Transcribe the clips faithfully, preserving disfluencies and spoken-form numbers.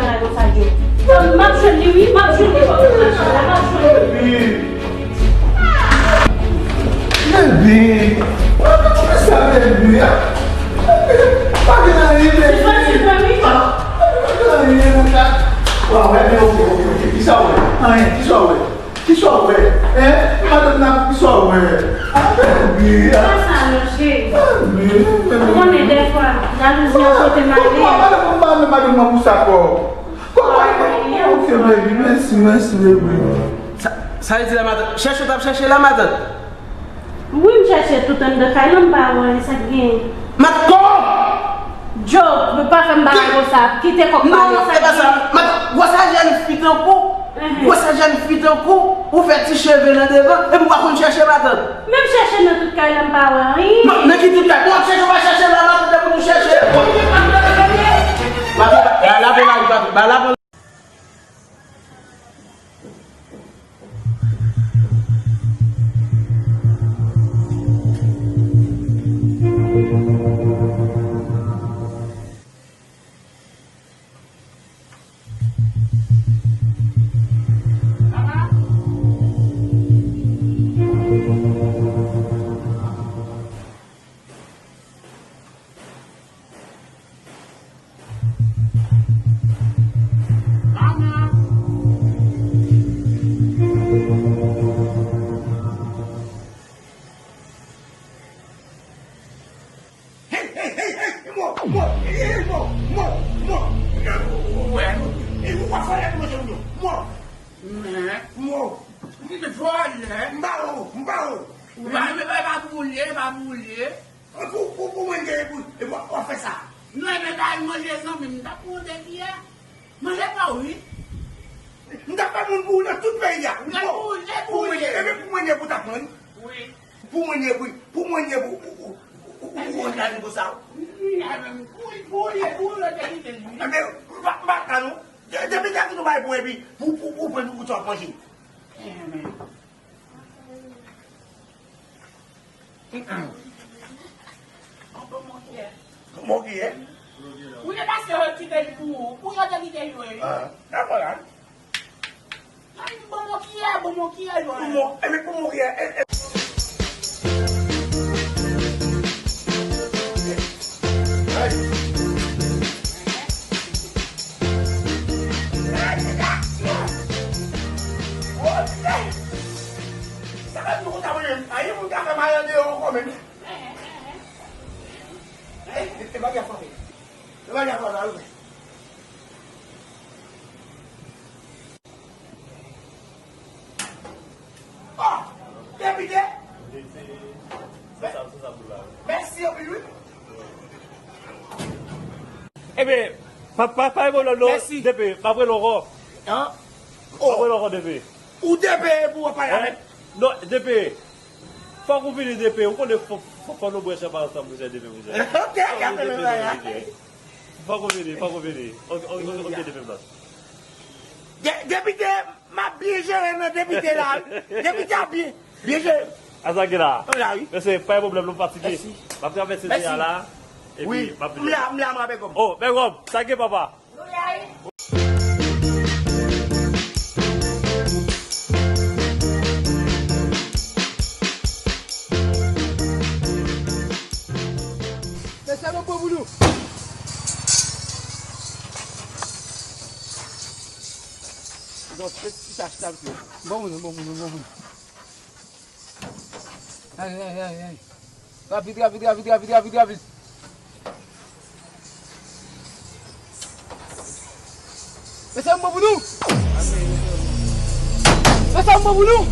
bagay konsa, Djo. M ap jwenn li, wi, m ap jwenn li, m ap jwenn li, m ap jwenn li. Bebe, bebe, kòman sa, bebe? Bebe, pa gen anyen, bebe. Se pa, se pa, wi. Ah, pa gen anyen, mon chat. Wa wè, men oke, oke, oke. Kisa w wè? Anyen. Kisa w wè? Kisa Sa w wè? Hein? Madanm nan, sa w wè? Ah, bèbè, ah. Sa sa non, cheri. Bèbè, bèbè. Ou konnen dèfwa, jalouzi an pote m ale. Madanm, madanm, madanm, madanm, pou sa kò. Kò, kò, kò, ok, bèbè, mèsi, mèsi, bèbè. Sa, sa vle di la, matant? Chèche w t ap chèche la, matant? Wi, m chèche tout anndan kay lan, m pa wè anyen, sa k genyen? Mat kòk! Joe, nou pa fè m bagay konsa. Kite kòk pale, sa k genyen? Non, non, e pa sa. Mat, gwo sa jèn fi tankou, gwo sa jèn fi tankou, ou fè ti cheve nan devan, epi w pa konn chèche matant. Men m chèche nan tout kay lan, m pa wè anyen. Non, nan ki tout kay? Bon, chèche, w pa chèche la, matant, depi nou chèche. Matant, ba, lave lari, papi, ba, lave. Hey, hey, hey, hey, mo, mo, hey, hey, mo, mo, mo. Ou wè, e ou pa fè lèt manje ou non. Mo. Men. Mo. M vòlè. M ba ou, m ba ou. Ou pa, men pa, pa boule, pa boule. Pou, pou, pou mwen gen, pou, e w ap fè sa. Non, men bay manje zanmi m, m t ap mande kiyè. Manje pa w, wi. M t ap fè moun pou ou nan tout peyi a. Mwen boule, boule. Pou mwen, e men pou mwen gen pou t ap mande. Wi. Pou mwen gen, pou, pou mwen gen pou, pou, pou, pou, pou, pou, pou, pou, pou sa. Boule, boule, boule, te kite l, wi. Enben, m pa, m pa ka non. De-, depi te ki nou bay pou epi, pou, pou, pou pran nou pou t ap manje. Enben. Yon bon mokiyè. Bon mokiyè? Ou te pase yo kite li pou ou. Pou yo te kite yo, wi. Ah, dakò la. Ay, bon mokiyè, bon mokiyè, yo. Bon mo-, e, men bon mokiyè, e, e. Ay. Sa fè nou konn ta mande, a, yon moun ka fè mal andeyò ankò menm. E, e, e bagay a frape. E bagay a frape, wi. Oh! Depite! Mèsi anpil, wi. Ebyen, pa, pa, pa gen pwoblèm non, D P, m ap rele w ankò. An? M ap rele w ankò, D P. Ou D P pou w ap pale avè m? Non, D P, fòk ou vini, D P, ou konnen fò, fò, fò nou bwè chanpay ansanm, mezanmi, D P, mezanmi. Ok, ok, ok. Fòk ou vini, fòk ou vini. Ok, ok, ok, D P, blan. De-, depite, m ap byen jere nan depite la, wi. Depite ap byen, byen jere. Asa gen la. Wi, la, wi. Mesye, pa gen pwoblèm, nou fatige. Mèsi. M ap travèse de a la, epi m ap vini. Wi, m la, m la, m la, Bègòm. Oh, Bègòm, sa gen, papa? Mesye, bon, bon, bon, nou. Bon, bon, bon, bon, bon. Ay, ay, ay, ay. Rapid, rapid, rapid, rapid, rapid, rapid. Mesye, m bon pou nou. Mesye, m bon pou nou.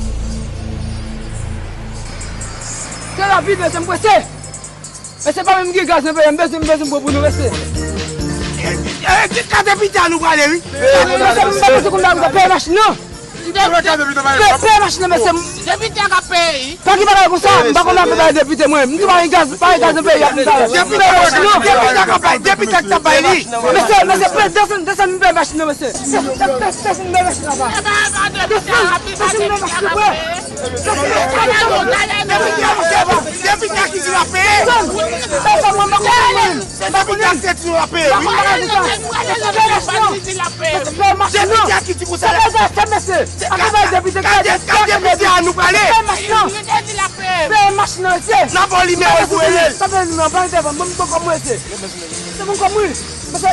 Trè rapid, mesye, m prese. Mesye, pa menm gen gaz nan peyi a, m bezwen, m bezwen m bon pou nou, mesye. E, e, ki ka depite a nou prale, wi? Mesye, m pa bezwen konn bagay sa, peye machin nan. Peye, peye machin nan, mesye. Depite a ka peye. Pa gen bagay konsa, m pa konn afè bagay depite mwen. M tou pa gen gaz, pa gen gaz nan peyi a, m ta. Depite a ka bay, depite a ka bay, depite a ka bay li. Mesye, mesye, peye, desann, desann, m peye machin nan, mesye. Desann, desann, m peye machin nan, pa. Desann, desann, m peye machin nan, frè. Desann, desann, desann, m peye machin nan, pa. Depite a ki di l ap peye. Desann, desann, mwen, m pa konn mwen. Depite a ki di l ap peye, wi. Depite a ki di pou sa la. Gade, gade depite a nou prale. Peye machin nan, mesye. N ap ba w nimewo l pou rele l. Sa fè nimewo, pa gen telefòn, ban m kòb mwen, mesye. Se bon kòb mwen, mesye.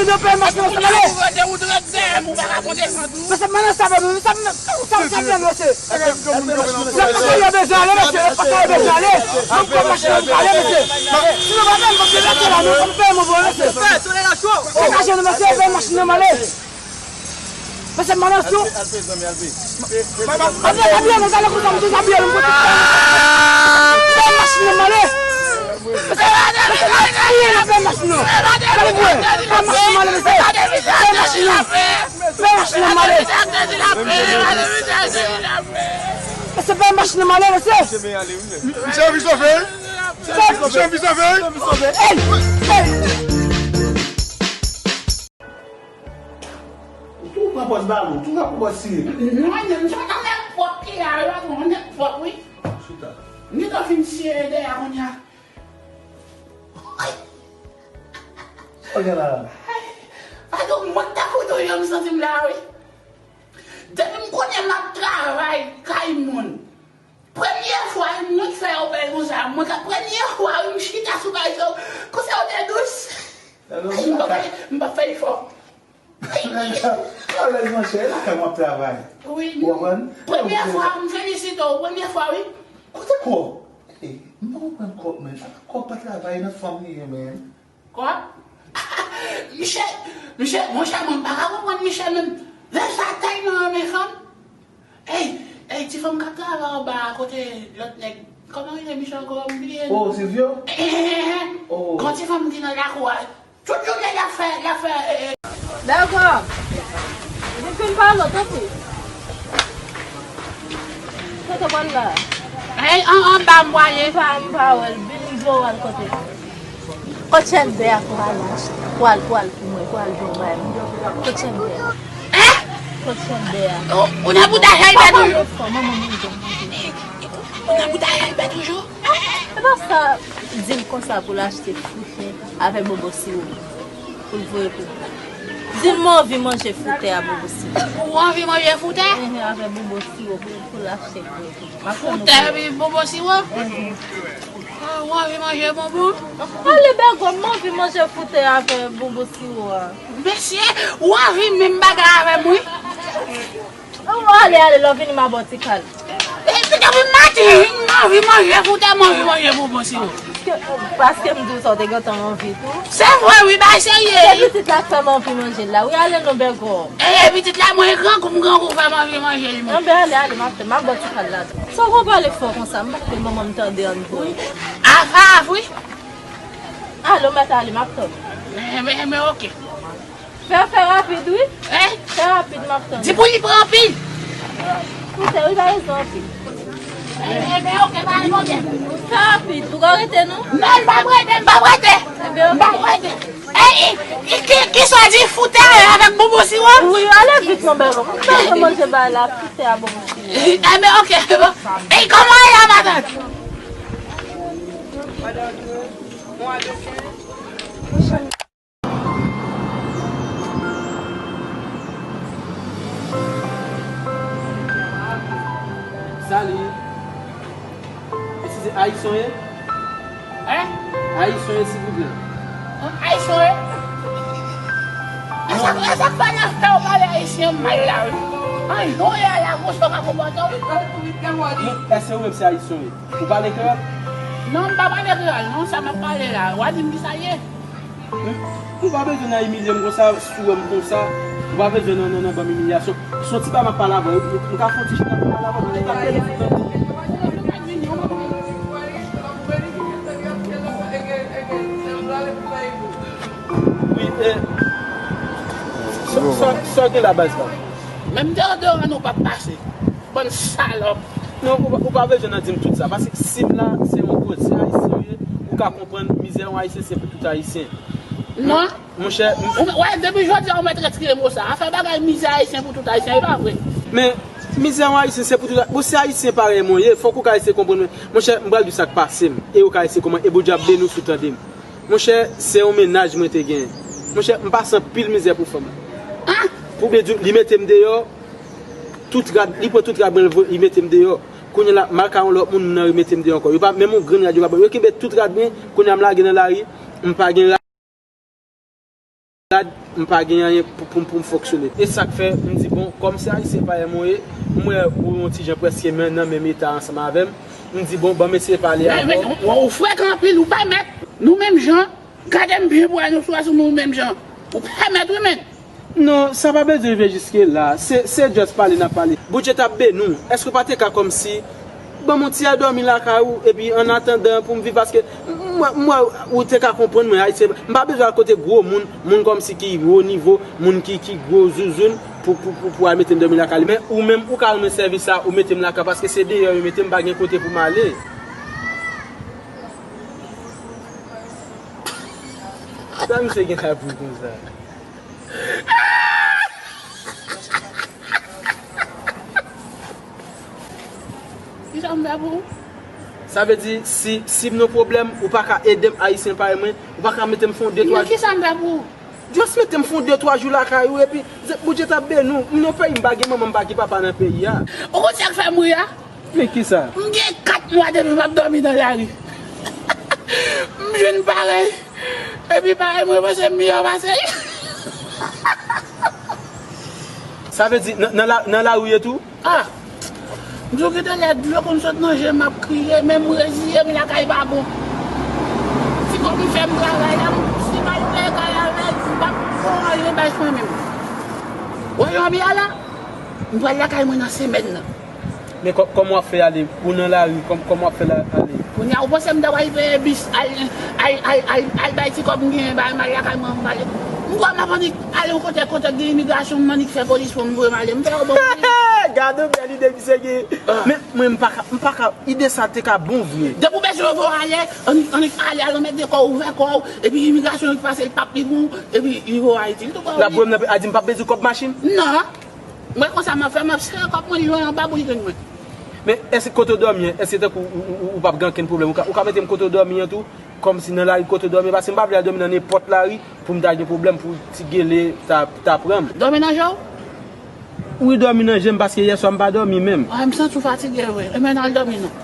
nou, nou pè machin nan, sa ale. Mesye, mwen nan sa, mwen sa, sa, sa, sa, mesye. Lòt papa yo bezwen ale, mesye. Lòt papa yo bezwen ale. Nou pè machin nan, nou ale, mesye. Si nou pa pè, nou pa pè la, nou pa pè, mon bon, mesye. Dekache nou, mesye, pè machin nan, ale. Mesye, mwen nan sou. Abye, abye, nou ale konsa, nou dezabiye, nou kote. Pè machin nan, ale. Mesye, mesye, nou ale, pè machin nan. Gade bwè. Pè machin nan, ale, mesye. Pè machin nan. Pè machin nan, ale. Mesye, pè machin nan, ale, mesye. Misye anvi sove wi. Misye anvi sove wi. Ey! Ey! Ou tou pran pòz balon, ou tou pran pòz tire. Non, non, non, non, nèg pwòp ki la, yo tou nèg pwòp, wi. Chita. Ni tan fin siye dèyè a kounye a. Sa w gen la? Ay, adon, mwen tankou toujou, m santi m la, wi. Depi m konnen m ap travay kay moun. Premye fwa, mwen k fè yon bèl konsa, mwen ka, premye fwa, wi, m chita sou kay sa, konsa yo te dous. M pa fè, m pa fè efò. Alèz, monchè, e lakay mwen ap travay. Wi, ou konprann? Premye fwa, m felisite w, premye fwa, wi. Kote kò? Ey, m pa konprann kò, men. Kò pa travay, nan fanm li ye, men. Kò? Michel, Michel, monchè, mwen pa ka konprann Michel menm. Lè sa tay nan renmen fanm. Ey, ey, ti fanm k ap travay anba a kote lòt nèg. Kòman rele Michel ankò? M bliye non. Oh, Silvio? Eh, eh, eh, eh. Oh. Gon ti fanm ki nan lakou a. Tout jounen y ap fè, y ap fè, eh, eh. Dakò. Vin fin pale w, tanpri. Kote w pral la? Ey, an, anba m prale. M pa, m pa wè l. Vin m voye w al kote. Kot chèn bè a pou al achte, pou al, pou al pou mwen, pou al jwenn bay mwen. Kot chèn bè a? Hein? Kot chèn bè a? Ou, ou nan bouda Jaybè toujou? Manman manje, manman manje. Ou nan bouda Jaybè toujou? E pa sa, di l konsa pou l achte foutè avè bobo siwo pou l voye pou mwen. Di l mwen anvi manje foutè a bobo siwo. Ou anvi manje foutè? Ehe, avè bobo siwo pou, pou l achte voye pou mwen. M ap tann ou. Foutè epi bobo siwo? Ehe. Ah, ou anvi manje bonbon? Ale bègòm, m anvi manje foutè avè bonbon siwo a. Mesye, ou anvi menm bagay avè m, wi. Ou ale, ale, lè w vini, m a ba w ti kal. E, piga vin mati, m anvi manje foutè, m anvi manje bonbon siwo. Paske, paske m di w sa, w te gentan anvi tou. Se vre, wi, bagay serye. Se pitit la k fè m anvi manje l la. Wi, ale non, bègòm. E, pitit la, mwen grangou, m grangou, fè m anvi manje li, mwen. Anben, ale, ale, m ap tann, m ap ba w ti kal la. Sa w konn pale fò konsa, m pa vle manman m tande ann vo. Wi. Afa, wi. Alo, mèt ale, m ap tann. Enben, enben, oke. Fè, fè rapid, wi. Hein? Fè rapid, m ap tann. Di pou li pran anpil. Koute, wi, pa bezwen anpil. Enben, oke, pa gen pwoblèm. Fè rapid, ou ka rete, non? Non, m p ap rete, m p ap rete. Enben, oke. M p ap rete. Ey, ki, ki, ki sa w di foutè avèk bonbon siwo? Wi, ale vit non, bègòm. M bezwen manje bagay la, foutè a bonbon siwo. Enben, oke. Ey, kòman w ye la, matant? Salut. Eskize, Ayisyen w ye? Hein? Ayisyen w ye, silvouplè? Ayisyen w ye? E sa, e sa k fè nan fè w pale ayisyen mal la, wi? An, jan w ye a la, gon jan w ka konpòte w. Èske ou menm se ayisyen w ye? Ou pale kreyòl? Non, m pa pale kreyòl, non, sa m ap pale la. W a di m kisa l ye? Ou pa bezwen nan imilye m konsa, si w wè m konsa, ou pa bezwen nan, nan, nan ban m imilyasyon. Se yon ti bagay m ap pale avè w, m ka fè yon ti chita pou m pale avè w, m te ka pale pou tande. Wi, e, sa, sa, sa w gen la, baz la? Menm deodoran nou p ap pase. Bann salòp. Non, ou, pa- ou pa bezwen nan di m tout sa. Paske si m la, se yon koze ayisyen w ye, ou ka konprann mizè yon ayisyen, se pou tout ayisyen. Non. Monchè, m- Ou wè, depi jodi a, ou mèt retire mo sa. Afè bagay mizè ayisyen pou tout ayisyen, e pa vre. Men, Mizè yon Ayisyen, se pou tout. Bon, se Ayisyen parèy mwen ye, fòk ou ka eseye konprann mwen. Monchè, m pral di w sa k pase m, e ou ka eseye konprann, e Bondye ap beni w si w tande m. Monchè, se yon mennaj mwen te genyen. Monchè, m pase anpil mizè pou fanm lan. Pou byen di w, li mete m deyò, tout rad, li pran tout rad mwen, li mete m deyò. Kounye a la, m al ka yon lòt moun, moun nan remete m deyò ankò. Yo pa, menm yon grenn rad yo pa ban m. Yo kenbe tout rad mwen, kounye a m lage nan lari, m pa gen rad, m pa gen anyen pou, pou, pou m fonksyone. E sa k fè, m di, bon, kòm se Ayisyen parèy mwen ye, m wè ou yon ti jan prèske men, nan menm eta ansanm avè m, m di, bon, ban m eseye pale avè w. Ou, ou frekan anpil, ou pa mèt. Nou menm jan, gade m byen pou wè nou chwazi nou menm jan. Ou pa mèt wi, men. Non, sa pa bezwen rive jiske la. Se, se just pale n ap pale. Bondye t ap beni w. Èske w pa te ka kòmsi ban m yon ti èdòmi lakay ou, epi an atandan pou m viv, paske m, m, m wè ou te ka konprann mwen, Ayisyen, m pa bezwen al kote gwo moun, moun kòmsi ki wo nivo, moun ki, ki gwo zouzoun, pou, pou, pou, pou al mete m dòmi lakay li. Men ou menm, ou ka renmen sèvis sa, ou mete m lakay, paske se deyò yo mete m, pa gen kote pou m ale. Sa misye gen la pou konsa? Kisa m fè pou ou? Sa vle di, si, si m nan pwoblèm, ou pa ka ede m, Ayisyen parèy mwen, ou pa ka mete m fè yon de twa... Men kisa m fè pou ou? Just mete m fè yon de twa jou lakay ou, epi Bondye t ap beni w. M nan peyi m pa gen manman, m pa gen papa nan peyi a. Ou konn sa k fè m ri a? Men kisa? M gen kat mwa depi m ap dòmi nan lari. M jwenn parèy. Epi parèy mwen panse m miyò pase l. Sa vle di, nan, nan la, nan lari w ye tou? Ah! M di w gentan lè dlo konn sot nan je m, m ap kriye, men m reziye m lakay pa bon. Ti kòb m fè m travay la, m, si m al lakay avè l, m p ap fè anyen bay fanmi m. Wè jan m ye a la, m pral lakay mwen nan semèn nan. Men kò-, kòman w ap fè ale? Ou nan lari, kòm-, kòman w ap fè la, ale? Kounye a, ou panse m ta pral peye bis, al, al, al, al, al bay ti kòb m genyen, bay m al lakay mwen, m pale. M kwè m ap annik ale yon kote, kote gen imigrasyon, m annik fè polis pran m voye m ale. M fè yo bon. Gade yon bèl ide misye gen. Ah. Men mwen, m pa ka, m pa ka, ide sa te ka bon vre. Depi w bezwen voye w ale, annik, annik ale, al mete kò w, ouvè kò w, epi imigrasyon ki pase, l p ap li pou ou, epi li voye w Ayiti. L tou bon. L ap voye m nan, a di m p ap bezwen kòb machin? Non. Mwen konsa m ap fè, m ap sere kòb mwen, li voye anba pou li jwenn mwen. Men èske kote w dòmi an, èske tankou ou, ou, ou, ou p ap gen okenn pwoblèm? Ou ka, ou ka mete m kote w dòmi an tou, kòmsi nan lari kote w dòmi an, paske m pa vle al dòmi nan nenpòt lari pou m ta gen pwoblèm pou ti gele ta, ta pran m. Dòmi nan je w? Wi, dòmi nan je m, paske yèswa m pa dòmi menm. Ah, m santi w fatige vre. Ebyen, n al dòmi non.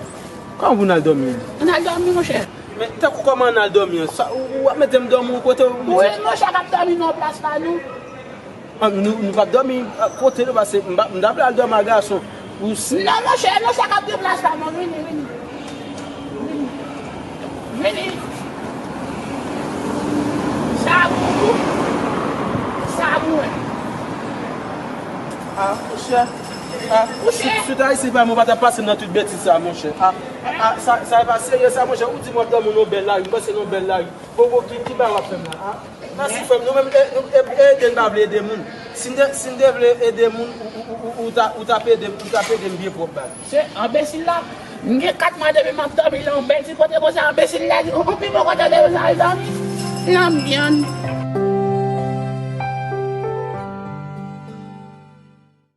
Kòman pou n al dòmi? Ann al dòmi, monchè. Men tankou kòman ann al dòmi an? Sa, ou, ou ap mete m dòmi yon kote, ou di... Wi, monchè, n ap dòmi nan yon plas pa nou. Ah, nou, nou p ap dòmi, ah, kote nou, paske m pa, m ta vle al dòmi ak gason. Ou si... Non, monchè, nou chak ap gen plas pa nou. Vini, vini. Vini. Vini. Sa pou ou. Sa pou mwen. Ah, monchè. Ah, si, si w ta isi pa mwen, ou pa t ap pase m nan tout betiz sa, monchè. Ah, ah, sa, sa e pa serye sa, monchè. Ou di m w ap dòmi nan yon bèl lari, m panse nan yon bèl lari. Bon, bon, ki, ki bagay w ap fè m la, a? Mèsi, frè m. Nou menm, e, nou, e, ede n pa vle ede moun. Si n te, si n te vle ede moun, ou, ou, ou, ou, ou ta, ou t ap ede m, ou t ap ede m byen pwòp, baz. Se anbesil la. M gen kat mwa depi m ap dòmi nan yon bèl ti kote konsa, anbesil la, yon pi bon kote ke sa al dòmi. Nan byann.